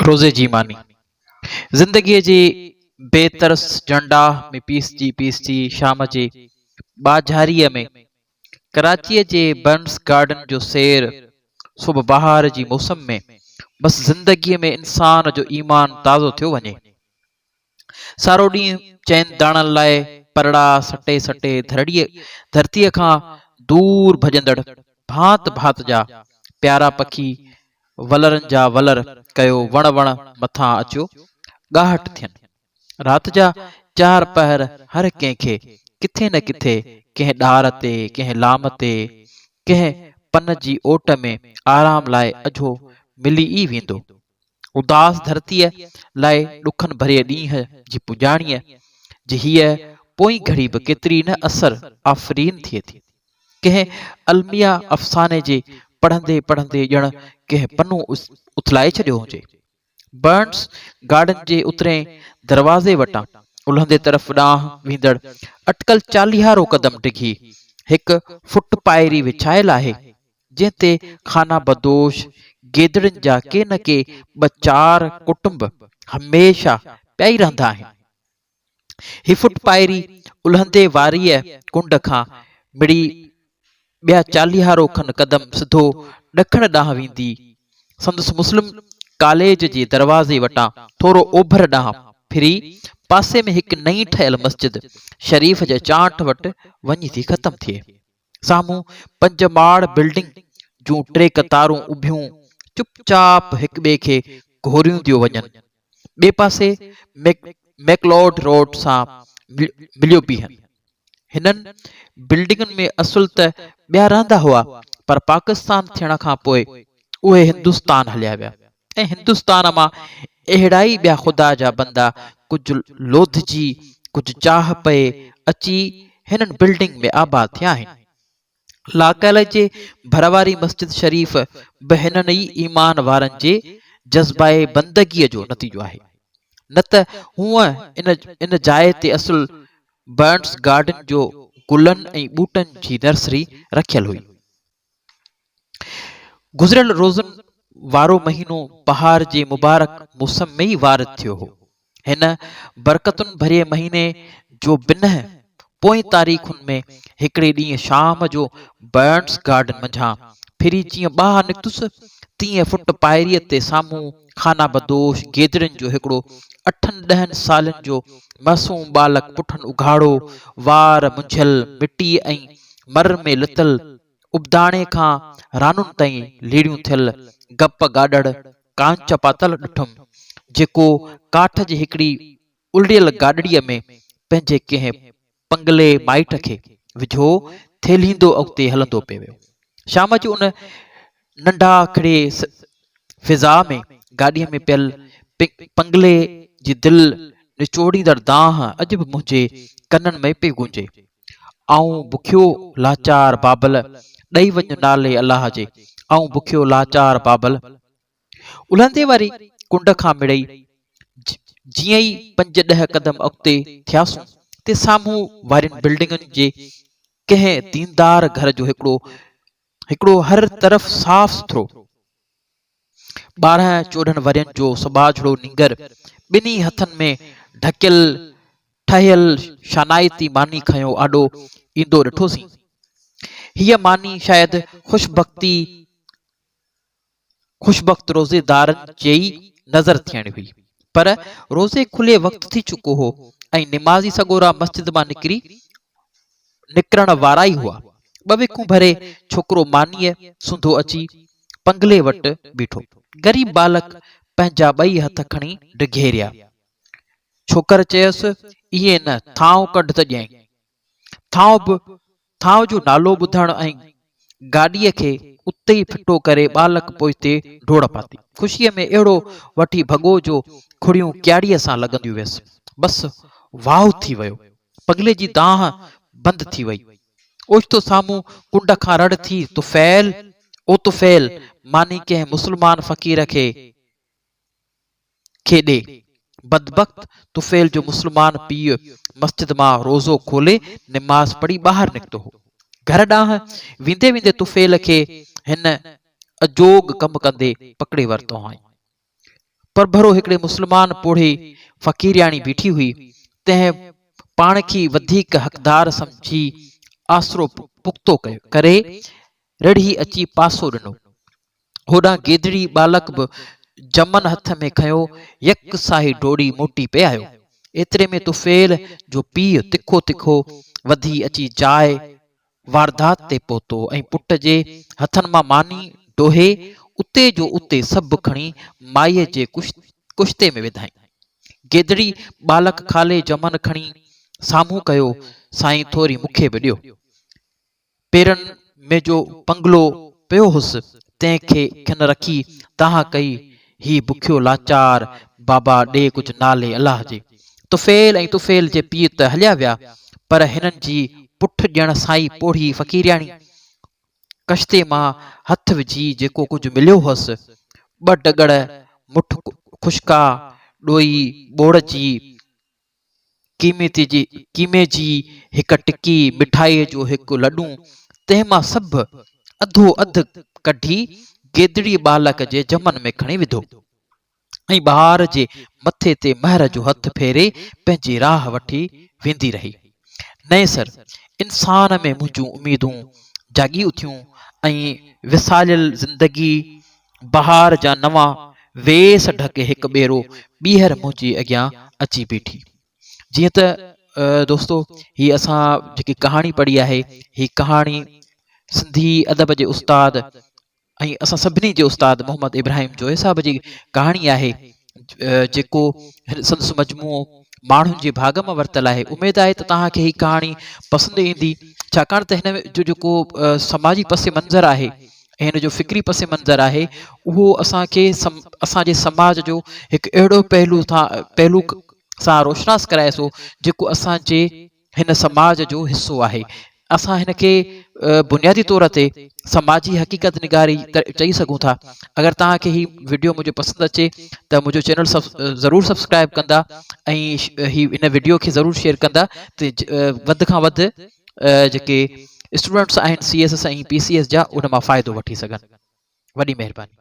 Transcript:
روزي جي ماني زندگيء جي بي ترس جنڊاهه ۾ پيسجي پيسجي شام جي ٻاجهاريء ۾ ڪراچيء جي برنس گارڊن جو سير سو به بهار جي موسم ۾ بس زندگيء ۾ انسان جو ايمان تازو ٿيو وڃي. سارو ڏينهن چئن داڻن لاء پرڙا سٽي سٽي ڌرڙيء ڌرتيء کان دور ڀڄندڙ ڀانت ڀانت جا پيارا پکي ولرن جا ولر ڪيو وڻ وڻ مٿان اچيو ڳاهٽ ٿين. رات جا چار پهر هر ڪنهن کي ڪٿي نه ڪٿي ڪنهن ڏار تي، ڪنهن لام تي، ڪنهن پن جي اوٽ ۾ آرام لاء اجهو ملي ئي ويندو. اداس ڌرتيء لاء ڏکن ڀريي ڏينهن جي پڄاڻيء جي هيء پوئين گهڙي به ڪيتري نه اثر آفرين ٿئي ٿي. ڪنهن الميه افساني جي پڙهندي پڙهندي ڄڻ ڪنهن پنو اٿلائي ڇڏيو هجي. برنس گارڊن جي اترئين دروازي وٽان الهندي طرف ڏانهن ويندڙ اٽڪل چاليهارو قدم ڊگهي هڪ فٽ پائري وڇايل آهي. جنهن تي خانه بدوش گيدڙين جا ڪي نه ڪي ٻه چار ڪٽنب هميشه پيا ئي رهندا آهن. هي فٽ پائري الهندي واريء ڪنڊ کان مڙي ٻيا چاليهارو کن قدم سڌو ڏکڻ ڏانهن ويندي سندس مسلم ڪاليج جي دروازي وٽان ٿورو اوڀر ڏانهن ڦري پاسي ۾ هڪ نئين ٺهيل مسجد شريف جي چانٺ وٽ وڃي ٿي ختم ٿئي. سامهون پنج ماڙ بلڊنگ جون ٽي قطارون اڀيون چپ چاپ هڪٻئي کي گهورينديون وڃن. ٻئي پاسي ميڪلوڊ روڊ سان مليو بيهن. هنن بلڊنگن ۾ اصل ته ٻيا رهندا هئا پر پاڪستان ٿيڻ کان پوء اهي هندستان هليا ويا ۽ هندستان مان اهڙائي ٻيا خدا جا بندا ڪجهه لوڌجي ڪجهه چاهه پئي اچي هنن بلڊنگ ۾ آباد ٿيا آهن. لا ڪاليج جي ڀر واري مسجد شريف به هنن ئي ايمان وارن جي جذبائي بندگيء جو نتيجو آهي. نه ته هونء ان ان جاء تي اصل برنس گارڊن جو گلن ۽ ٻوٽن جي نرسري رکيل هئي. گذريل روزن وارو مهينو بهار جي مبارڪ موسم ۾ ئي وارد ٿيو هو. هن برڪتن ڀريي مهيني جو بنهه پوئين تاريخن ۾ هڪڙي ڏينهن شام جو برنس گارڊن منجهان ڦري جيئن ٻاهر نڪتس، تيئن فٽ پائريء تي سامهون خانه بدوش گيدڙين جو هڪڙو اٺن ڏهن سالن جو معصوم ٻالڪ پٺن اگهاڙو، وار منجهيل، مٽيء ۽ مر ۾ لتل، ابداڻي کان رانن تائين ليڙيون ٿيل گپ گاڏڙ ڪانچ پاتل ڏٺم، جيڪو ڪاٺ جي هڪڙي الڙيل گاڏڙيء ۾ پنهنجي ڪنهن پنگلي مائٽ کي وجهو ٿيلهيندو اڳتي هلندو پئي ويو. شام جي ان ننڍاکڙي فضا ۾ گاڏيء ۾ پيل پنگلي جي دل نچوڙيندڙ دانهن اڄ به منهنجي ڪنن ۾ پئي گونجي. آئون بکيو لاچار بابل، ڏئي وڃ نالي الله جي، آئون بکيو لاچار بابل. الهندي واري ڪنڊ کان مڙئي جيئن ئي پنج ڏهه قدم اڳتي ٿياسون تي سامهون وارين بلڊنگن جي ڪنهن ديندار گهر جو هڪڙو هڪڙو هر طرف صاف سٿرو 12 14 ورهين جو سٻاجهڙو نينگر ٻنهي هٿن ۾ ڍڪيل ٺهيل شانائتي ماني کنيو آڏو ايندو ڏٺوسين. هيء ماني شايد خوش بختي خوش بخت روزيدارن جي ئي نظر ٿيڻي هئي. پر روزي کلي وقت ٿي چڪو هو ۽ نمازي سڳورا مسجد مان نڪري نڪرڻ وارا ئي هئا. ٻه وکون ڀري ڇوڪرو مانيء سوڌو اچي پنگلي وٽ بيٺو. غريب ٻالڪ پنهنجا ٻئي هٿ کڻي ڊگهيريا. ڇوڪر چيس، ائين نه، ٿانء ڪڍ ته ڏيانء. ٿانء به ٿانء جو نالو ٻڌڻ ۽ گاڏيء کي اتي ئي ڦٽو ڪري ٻالڪ پوئتي ڊوڙ پاتي. خوشيء ۾ اهڙو وٺي ڀڳو جو کڙيون ڪياڙيء سان لڳنديون ويس. بس واهه ٿي ويو. پڳلي جي دانهن بند ٿي وئي. اوچتو سامهون ڪنڊ کان رڙ ٿي، طفيل! او طفيل! ماني ڪنهن مسلمان فقير کي کي ڏي. بدبخت طفيل جو مسلمان پيء مسجد مان روزو کولي نماز پڙهي ٻاهر نڪتو هو. گهر ڏانهن ويندي ويندي طفيل کي هن اجوڳ ڪم ڪندي پڪڙي ورتو هئائين. پرڀرو هڪڙي مسلمان پوڙهي فقيرياڻي بيٺي هئي، تنهن پاڻکي وڌيڪ حقدار سمجهي آسرو پختو ڪري رڙهي اچي پاسو ڏنو. هوڏانهن گيدڙي ٻالڪ به جمن هٿ ۾ کنيو يڪ ساهي ڊوڙي موٽي پئي آيو. ايتري ۾ طفيل جو پيء تکو تکو وڌي اچي جاء واردات تي پهتو ۽ پٽ جي هٿن مان ماني ڊوهي اتي جو اتي سڀ کڻي مائيء جي ڪشتي ۾ وڌائين. گيدڙي ٻالڪ خالي جمن کڻي سامهون ڪيو، سائين ٿوري مون کي به ڏيو. پيرن ۾ جو پنگلو پيو هوس، تنهن کي کن رکي دانهن ڪئي، هي بکيو لاچار، بابا ڏي ڪجهه نالي الله جي. طفيل ۽ طفيل جي پيء ته هليا ويا، پر هنن جي پٺ ڏيڻ سان ئي پوڙهي فقيرياڻي ڪشتي مان هٿ وجهي جيڪو ڪجهه مليو هوس، ٻه ڊڳڙ مٺ خشڪا، ڏوئي ٻوڙ جي، قيمي جي هڪ ٽڪي، مٺائيء جو هڪ لڏون، تنهن مان سڀ اڌو اڌ ڪڍي گيدڙي ٻالڪ جي جمن ۾ کڻي وڌو ۽ ٻار جي مٿي تي مهر جو هٿ ڦيري پنهنجي راهه وٺي ويندي رهي. نئين سر انسان ۾ منهنجون اميدون جاڳي اٿيون ۽ وساليل زندگي بهار جا نوان ويس ڍڪي هڪ ڀيرو ٻيهر منهنجي اڳيان اچي بيٺي. جيئن ته دوستو هي اسان جيڪي ڪهاڻي پڙهي آهي هي ڪهاڻي سنڌي ادب جي استاد ۽ اسان سڀني جي استاد محمد ابراهيم جويي صاحب جي ڪهاڻي آهي جيڪو سندس مجموعو ماڻهن جي ڀاڳ مان ورتل آهي اميد آهي ته توهان کي هي ڪهاڻي پسند ايندي ڇاڪاڻ ته هن جو جيڪو سماجي پس منظر آهي ۽ هن جو فڪري پس منظر آهي اهو اسان کي اسان جي سماج جو هڪ اهڙو پهلو ٿا پهلو سان روشناس ڪرائي ٿو جيڪو اسان جي هن سماج جو حصو آهي اسان هن کي بنيادي طور تي سماجي حقيقت نگاري چئي سگهون ٿا اگر توهان کي هي وڊيو منهنجو پسند اچي ته منهنجو چينل ضرور سبسڪرائب ڪندا ۽ هي هن وڊيو کي ضرور شيئر ڪندا ته وڌ کان وڌ جيڪي اسٽوڊنٽس آهن C S S ۽ P C S جا ان مان فائدو وٺي سگهن وڏي مهرباني.